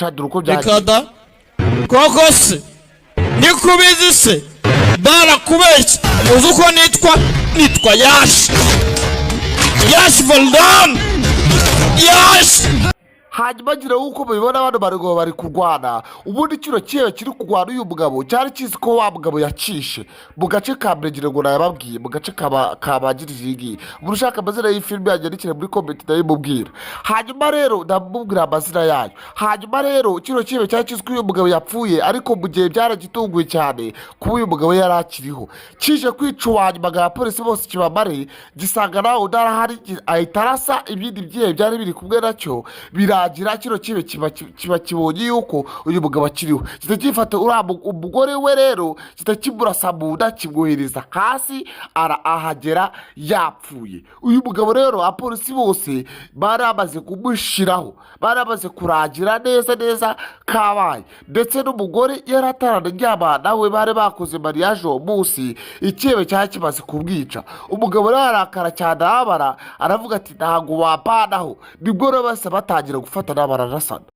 Dore uko byagiye. Reka da, koko se niko ubizi se? Barakubeshya. Uzi uko nitwa? Nitwa Yashi, Yashi Voldan Yashi. Hanyuma ngira nk'uko mubibona, bano bari ngo bari kurwana. Ubundi kino kibe kiri kurwana uyu mugabo cyari kizi ko wa mugabo yacishe mu gace ka mbere. Ngira ngo nayababwiye mu gace kabangirije iyi ngiyi. Umuntu ushaka amazina y'iyi filime yanyandikire muri comment, ndayimubwira. Hanyuma rero ndamubwira amazina yayo. Hanyuma rero kino kibe cyari kizi ko uyu mugabo yapfuye, ariko mu gihe byaragitunguye cyane kuba uyu mugabo yari akiriho. Kije kwica uwa nyuma ngo abapolisi bose kibamare, gisanga nawe udarahari, ahita arasa ibindi byihebe byari biri kumwe nacyo. Birangira kino kibe kiba kibonye yuko uyu mugabo akiriho, gihita gifata uriya umugore we rero, gihita kimurasa mu nda, kimwohereza hasi, ahagera yapfuye. Uyu mugabo rero abapolisi bose bari bamaze kumushiraho, bari bamaze kurangira neza neza kabaye. Ndetse n'umugore yari ataranaryama nawe, bari bakoze mariage uwo munsi, ikihebe cyari kimaze kumwica. Umugabo rero arakara cyane, arababara, aravuga ati: "Ntabwo wampanaho." Nibwo rero bahise batangira gufata bararasana.